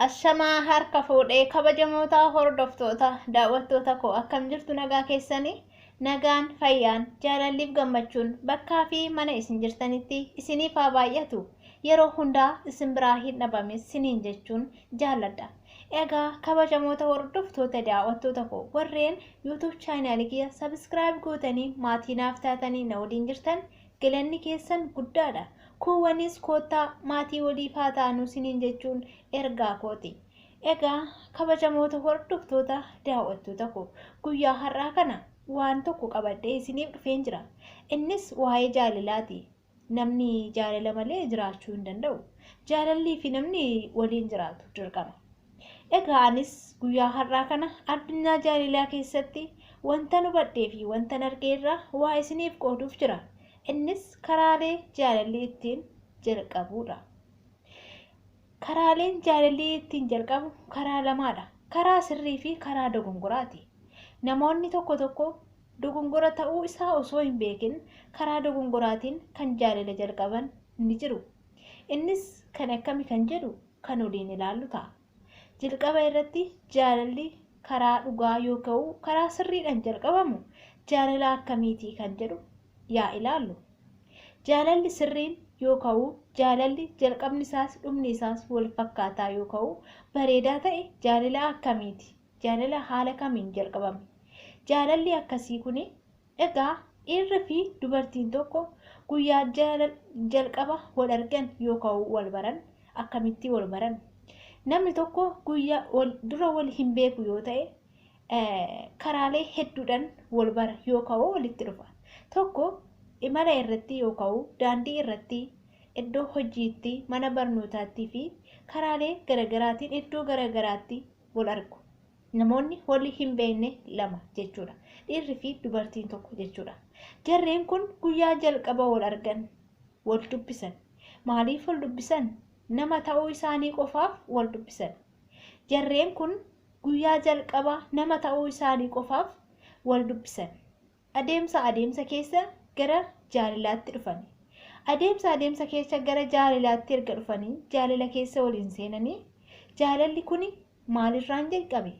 Ashamaa harka fuudhee kabajamoota hordoftoota daawwattoota koo, akkam jirtu? Nagaa keessanii? Nagaan, fayyaan, jaalalliif gammachuun bakkaa fi mana isin jirtanitti isiniif haa baay'atu. Yeroo hundaa isin biraa hin dhabame siniin jechuun jaalladha. Egaa kabajamoota hordoftoota daawwattoota koo, warreen YouTube chaanaalii kiyya subscribe gootanii maatii naaf taatanii na waliin jirtan, galanni keessan guddaadha. Kuuwwanis koottaa maatii waliif haa taanu siniin jechuun ergaa kooti. Egaa kabajamoota hordoftoota daawwattoota koo, guyyaa har'aa kana waan tokko qabadhee isiniif dhufeen jira. Innis waa'ee jaalalaati. Namni jaalala malee jiraachuu hin danda'u. Jaalallii fi namni waliin jiraatu dirqama. Egaa anis guyyaa har'aa kana addunyaa jaalalaa keessatti wanta hubadhee fi wanta arge irraa waa isiniif qooduuf jira. Innis karaalee jaalalli ittiin jalqabuudha. Karaaleen jaalalli ittiin jalqabu karaa lamaadha. Karaa sirrii fi karaa dogongoraati. Namoonni tokko tokko dogongora ta'uu isaa osoo hin beekin karaa dogongoraatiin kan jaalala jalqaban ni jiru. Innis kan akkami kan jedhu kan waliin ilaallu ta'a. Jalqaba irratti jaalalli karaa dhugaa yookaan karaa sirriidhaan jalqabamu jaalala akkamiitii kan jedhu yaa ilaallu. Jaalalli sirriin yookaan jaalalli jalqabni isaas dhumni isaas wal fakkaataa yookaan bareedaa ta'e jaalala akkamiiti? Jaalala haala kamiin jalqabame? Jaalalli akkasii kun, egaa dhiirri fi dubartiin tokko guyyaa jalqaba wal argan yookaan wal baran akkamitti wal baran? Namni tokko guyyaa dura wal hin beeku yoo ta'e, karaalee hedduudhaan wal bara yookaan walitti dhufa. Tokko imala irratti yookaan daandii irratti, iddoo hojiitti, mana barnootaatti fi karaalee garaagaraatiin iddoo garaagaraatti wal argu. Namoonni wal hin beekne lama jechuudha. Dhiirri fi dubartiin tokko jechuudha. Jarreen kun guyyaa jalqaba wal argan wal dubbisan. Maaliif wal dubbisan? Nama ta'uu isaanii qofaaf wal dubbisan. Jarreen kun guyyaa jalqaba nama ta'uu isaanii qofaaf wal dubbisan. Adeemsa keessa gara jaalalaatti dhufani. Adeemsa keessa gara jaalalaatti erga dhufanii jaalala keessa waliin seenanii, jaalalli kun maalirraan jalqabe?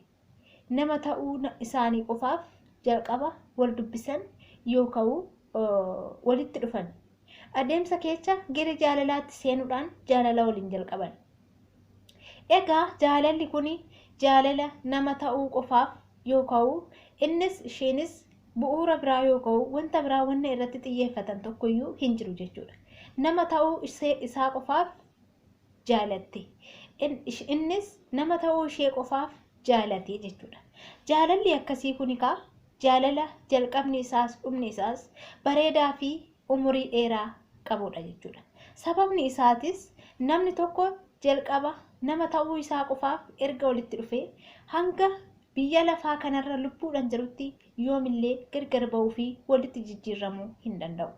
Nama ta'uu isaanii qofaaf jalqaba wal dubbisan yookaan walitti dhufan. Adeemsa keessa gara jaalalaatti seenuudhaan jaalala waliin jalqaban. Egaa jaalalli kun jaalala nama ta'uu qofaaf yookaan innis isheenis bu'uura biraa yookaan wanta biraa wanna irratti xiyyeeffatan tokkoyyuu hin jiru jechuudha. Nama ta'uu isaa qofaaf jaalatte. Innis nama ta'uu ishee qofaaf jaalate jechuudha. Jaalalli akkasii kun egaa jaalala jalqabni isaas dhumni isaas bareedaa fi umurii dheeraa qabudha jechuudha. Sababni isaatis namni tokko jalqaba nama ta'uu isaa qofaaf erga walitti dhufee hanga biyya lafaa kanarra lubbuudhaan jirutti yoomillee gargar ba'uu fi walitti jijjiiramuu hin danda'u.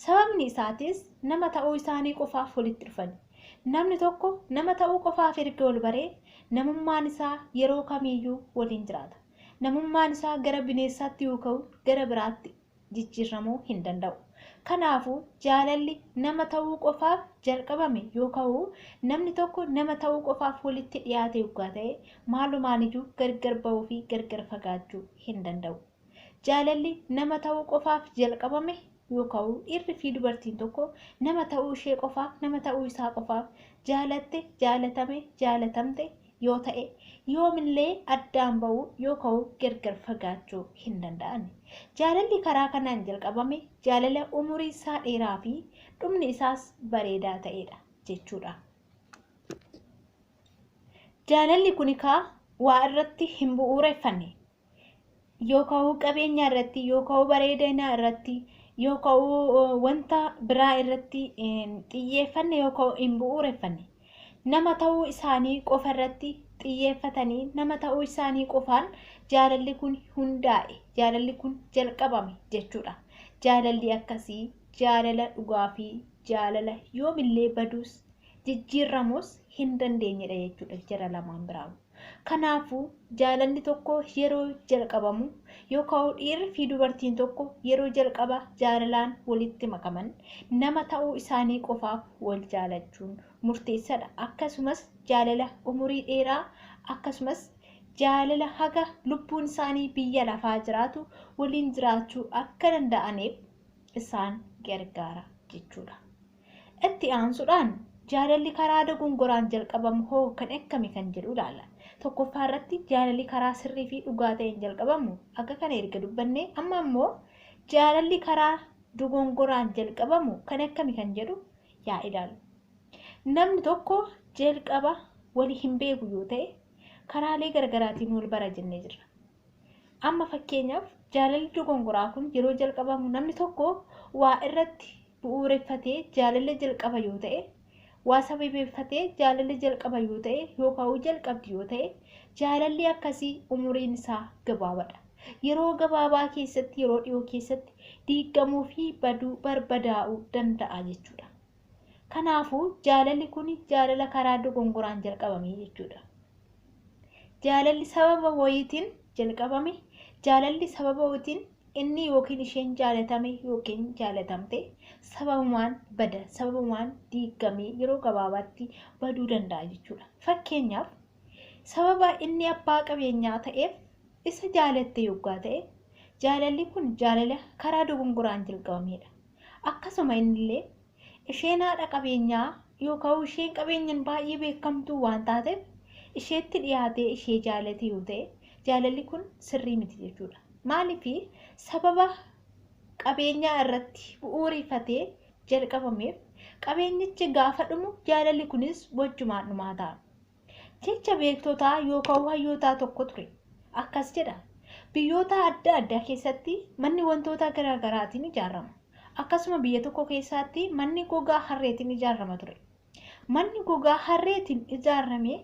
Sababni isaatis nama ta'uu isaanii qofaaf walitti dhufan. Namni tokko nama ta'uu qofaaf erga wal baree, namummaan isaa yeroo kamiiyyuu waliin jiraata. Namummaan isaa gara bineensaatti yookaan gara biraatti jijjiiramuu hin danda'u. Kanaafuu jaalalli nama ta'uu qofaaf jalqabame yookaan namni tokko nama ta'uu qofaaf walitti dhiyaate yoggaa ta'e, maalumaaniyyuu gargar ba'uu fi gargar fagaachuu hin danda'u. Jaalalli nama ta'uu qofaaf jalqabame yookaan dhiirri fi dubartiin tokko nama ta'uu ishee qofaaf, nama ta'uu isaa qofaaf jaalatte, jaalatame, jaalatamte yoo ta'e, yoomillee addaan ba'uu yookaan gargar fagaachuu hin danda'an. Jaalalli karaa kanaan jalqabame jaalala umurii isaa dheeraa fi dhumni isaas bareedaa ta'edha jechuudha. Jaalalli kun kaa waa irratti hin bu'uureffanne, yookaan qabeenya irratti yookaan bareedina irratti yookaan wanta biraa irratti xiyyeeffanne yookaan hin bu'uureffanne. Nama ta'uu isaanii qofa irratti xiyyeeffatanii, nama ta'uu isaanii qofaan jaalalli kun hundaa'e, jaalalli kun jalqabame jechuudha. Jaalalli akkasii jaalala dhugaa fi jaalala yoomillee baduus jijjiiramuus hin dandeenyedha jechuudha jara lamaan biraa. Kanaafuu jaalalli tokko yeroo jalqabamu yookaan dhiirri fi dubartiin tokko yeroo jalqaba jaalalaan walitti makaman nama ta'uu isaanii qofaaf wal jaalachuun murteessaadha. Akkasumas jaalala umurii dheeraa akkasumas jaalala haga lubbuun isaanii biyya lafaa jiraatu waliin jiraachuu akka danda'aniif isaan gargaara jechuudha. Itti aansuudhaan jaalalli karaa dogongoraan jalqabamu hoo kan akkami kan jedhu ilaalla. Tokkoffaa irratti jaalalli karaa sirrii fi dhugaa ta'een jalqabamu akka kana erga dubbanne amma immoo jaalalli karaa dogongoraan jalqabamu kan akkami kan jedhu yaa ilaalu. Namni tokko jalqaba walii hin beeku yoo ta'e karaalee garaagaraatiin wal bara jennee jirra. Amma fakkeenyaaf jaalalli dogongoraa kun yeroo jalqabamu namni tokko waa irratti bu'uureffatee jaalala jalqaba yoo ta'e, waa sababeeffatee jaalala jalqaba yoo ta'e yookaan jalqabdi yoo ta'e jaalalli akkasii umuriin isaa gabaabaadha. Yeroo gabaabaa keessatti yeroo dhiyoo keessatti diigamuu fi baduu barbadaa'uu danda'a jechuudha. Kanaafuu jaalalli kun jaalala karaa dogongoraan jalqabame jechuudha. Jaalalli sababa wayiitiin jalqabame, jaalalli sababa wayiitiin inni yookiin isheen jaalatame yookiin jaalatamte sababumaan bada, sababumaan diigamee yeroo gabaabaatti baduu danda'a jechuudha. Fakkeenyaaf sababa inni abbaa qabeenyaa ta'eef isa jaalatte yoggaa ta'e jaalalli kun jaalala karaa dogongoraan jalqabamedha. Akkasuma innillee isheen haadha qabeenyaa yookaan isheen qabeenyaan baay'ee beekamtuu waan taateef isheetti dhiyaatee ishee jaalate yoo ta'e jaalalli kun sirrii miti jechuudha. Maaliif sababa qabeenyaa irratti bu'uureffatee jalqabameef qabeenyichi gaafa dhumu jaalalli kunis wajjumaan dhumaa ta'a. Jecha beektotaa yookaan hayyootaa tokko ture. Akkas jedha. Biyyoota adda addaa keessatti manni wantoota garaagaraatiin ijaarama. Akkasuma biyya tokko keessatti manni gogaa harreetiin ijaarama ture. Manni gogaa harreetiin ijaarame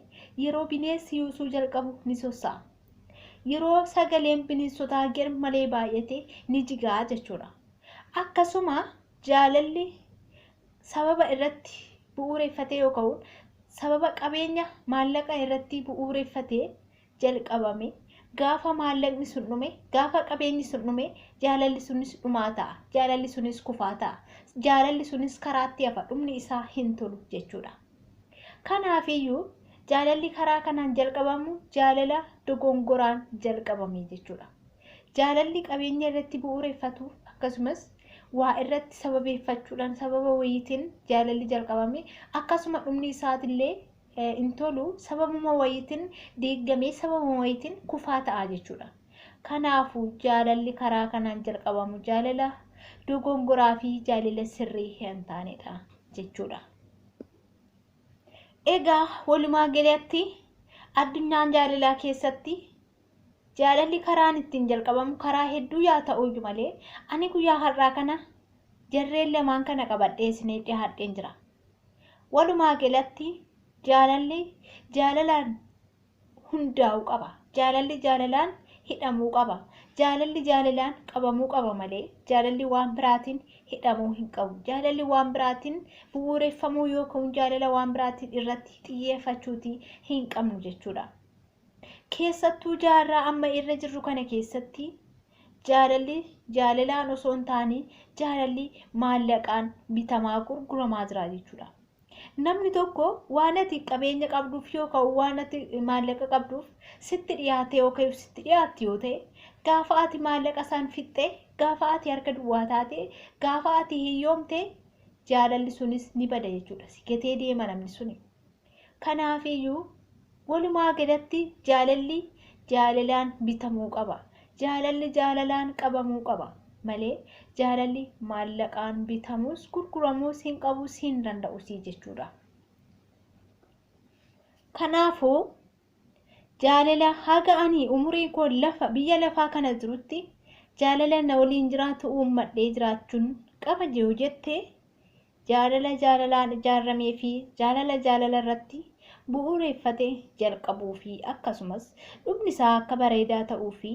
yeroo bineensi yuusuu jalqabu ni sossa'a. Yeroo sagaleen bineensotaa garmalee baay'ate ni jigaa jechuudha. Akkasuma jaalalli sababa irratti bu'uureffatee yookaan sababa qabeenya maallaqa irratti bu'uureffatee jalqabame gaafa maallaqni sun dhume, gaafa qabeenyi sun dhume jaalalli sunis dhumaa ta'a. Jaalalli sunis kufaa ta'a. Jaalalli sunis karaatti hafa, dhumni isaa hin tolu jechuudha. Kanaafiyyuu jaalalli karaa kanaan jalqabamu jaalala dogongoraan jalqabame jechuudha. Jaalalli qabeenya irratti bu'uureffatu akkasumas waa irratti sababeeffachuudhaan sababa wayiitiin jaalalli jalqabame akkasuma dhumni isaatillee hin tolu, sababuma wayiitiin diigamee sababuma wayiitiin kufaa ta'a jechuudha. Kanaafuu jaalalli karaa kanaan jalqabamu jaalala dogongoraa fi jaalala sirrii hin taanedha jechuudha. Egaa walumaa galatti addunyaan jaalalaa keessatti jaalalli karaan ittiin jalqabamu karaa hedduu yaa ta'uyyuu malee ani guyyaa har'aa kana jarreen lamaan kana qabadhee isiniif dhiyaadheen jira. Walumaa galatti jaalalli jaalalaan hundaa'uu qaba. Jaalalli jaalalaan hidhamuu qaba. Jaalalli jaalalaan qabamuu qaba malee jaalalli waan biraatiin hidhamuu hin qabu. Jaalalli waan biraatiin bu'uureffamuu yookaan jaalala waan biraatiin irratti xiyyeeffachuutii hin qabnu jechuudha. Keessattuu jaarraa amma irra jirru kana keessatti jaalalli jaalalaan osoo hin taane jaalalli maallaqaan bitamaa gurguramaa jira jechuudha. Namni tokko waan ati qabeenya qabduuf yookaan waan ati maallaqa qabduuf sitti dhiyaate yookaan sitti dhiyaatti yoo ta'e gaafa ati maallaqa isaan fixxee, gaafa ati harka duwwaa taate, gaafa ati hiyyoomte jaalalli sunis ni bada jechuudha. Si gatee deema namni suni. Kanaafiyyuu walumaa galatti jaalalli jaalalaan bitamuu qaba. Jaalalli jaalalaan qabamuu qaba malee jaalalli maallaqaan bitamuus gurguramuus hin qabuus hin danda'us jechuudha. Kanaafuu jaalala haga ani umurii koo lafa biyya lafaa kana jirutti jaalala na waliin jiraatu uummadhee jiraachuun qaba jiru jettee jaalala jaalalaan ijaaramee fi jaalala jaalala irratti bu'uureffate jalqabuu fi akkasumas dhumni isaa akka bareedaa ta'uu fi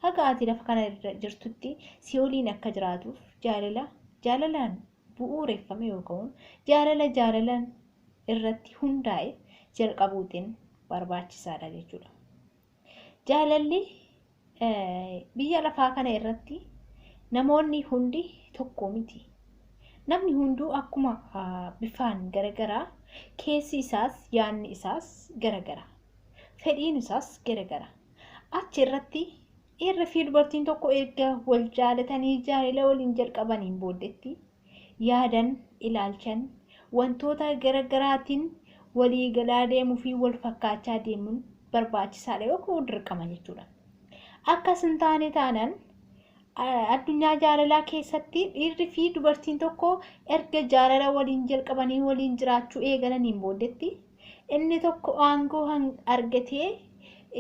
haga ati lafa kana irra jirtutti si waliin akka jiraatuuf jaalala jaalalaan bu'uureffame yookaan jaalala jaalalaan irratti hundaa'e jalqabuutiin barbaachisaadha jechuudha. Jaalalli biyya lafaa kana irratti namoonni hundi tokko miti. Namni hunduu akkuma bifaan garagaraa, keessi isaas yaadni isaas garagara. Fedhiin isaas garagara. Achi irratti dhiirri fi dubartiin tokko erga wal jaalatanii jaalala waliin jalqabaniin booddetti yaadan, ilaalchan, wantoota garagaraatiin walii galaa deemuu fi wal fakkaachaa deemuun barbaachisaadha yookaan dirqama jechuudha. Akkas hin taane taanaan addunyaa jaalalaa keessatti dhiirri fi dubartiin tokko erga jaalala waliin jalqabanii waliin jiraachuu eegalaniin booddetti inni tokko aangoo argatee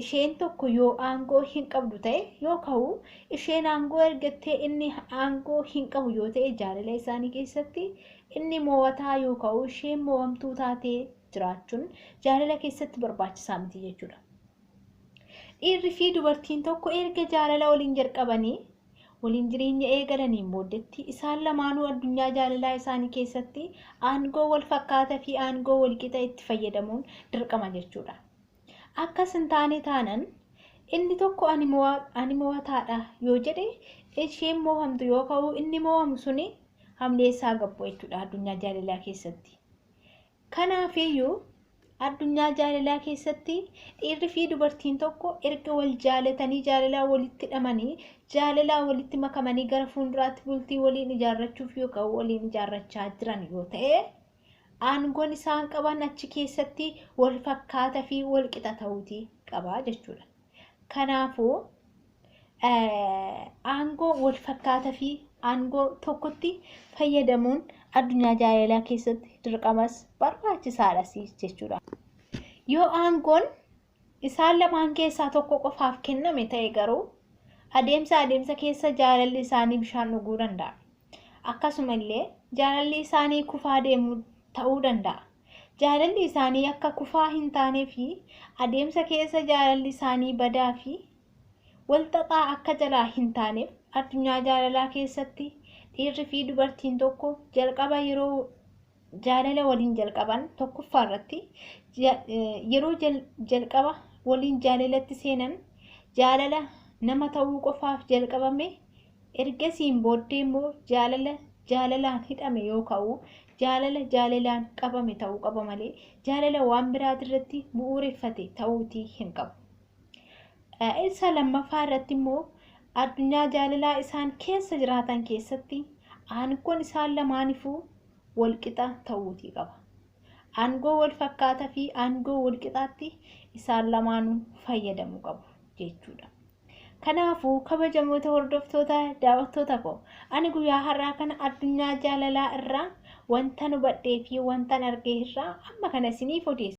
isheen tokko yoo aangoo hin qabdu ta'e yoo ka'u isheen aangoo argattee inni aangoo hin qabu yoo ta'e jaalala isaanii keessatti inni mo'ataa yoo ka'u isheen mo'amtuu taatee jiraachuun jaalala keessatti barbaachisaa miti jechuudha. Dhiirri fi dubartiin tokko erga jaalala waliin jalqabanii waliin jireenya eegalaniin booddetti isaan lamaanuu addunyaa jaalalaa isaanii keessatti aangoo wal fakkaataa fi aangoo wal qixa itti fayyadamuun dirqama jechuudha. Akkas hin taane taanaan inni tokko ani mo'ataadha yoo jedhe isheen mo'amtu yoo ka'u inni mo'amu suni hamleessaa gabbu jechuudha addunyaa jaalalaa keessatti. Kanaafiyyuu addunyaa jaalalaa keessatti dhiirri fi dubartiin tokko erga wal jaalatanii jaalalaa walitti hidhamanii jaalalaa walitti makamanii gara fuulduraatti bultii waliin ijaarrachuuf yookaan waliin ijaarrachaa jiran yoo ta'e aangoon isaan qaban achi keessatti wal fakkaataa fi wal qixa ta'uutii qaba jechuudha. Kanaafuu aangoo wal fakkaataa fi aangoo tokkotti fayyadamuun addunyaa jaalalaa keessatti dirqamas barbaachisaadhas jechuudha. Yoo aangoon isaan lamaan keessaa tokko qofaaf kenname ta'e garuu adeemsa keessa jaalalli isaanii bishaan dhuguu danda'a. Akkasuma illee jaalalli isaanii kufaa deemuu ta'uu danda'a. Jaalalli isaanii akka kufaa hin taanee fi adeemsa keessa jaalalli isaanii badaa fi walxaxaa akka jalaa hin taaneef addunyaa jaalalaa keessatti dhiirri fi dubartiin tokko jalqaba yeroo jaalala waliin jalqaban tokkoffaa irratti yeroo jalqaba waliin jaalalatti seenan jaalala nama ta'uu qofaaf jalqabame ergasiin booddee immoo jaalala jaalalaan hidhame yoo ka'u jaalala jaalalaan qabame ta'uu qaba malee jaalala waan biraati irratti bu'uureffate ta'uutii hin qabu. Isa lammaffaa irratti immoo addunyaa jaalalaa isaan keessa jiraatan keessatti aangoon isaan lamaanifuu walqixa ta'uutii qaba. Aangoo wal fakkaataa fi aangoo walqixaatti isaan lamaanuu fayyadamuu qabu jechuudha. Kanaafuu kabajamoota hordoftoota daawwattoota koo ani guyyaa har'aa kana addunyaa jaalalaa irraa wanta hubadhee fi wanta argee irraa amma kana isiniif odeessa.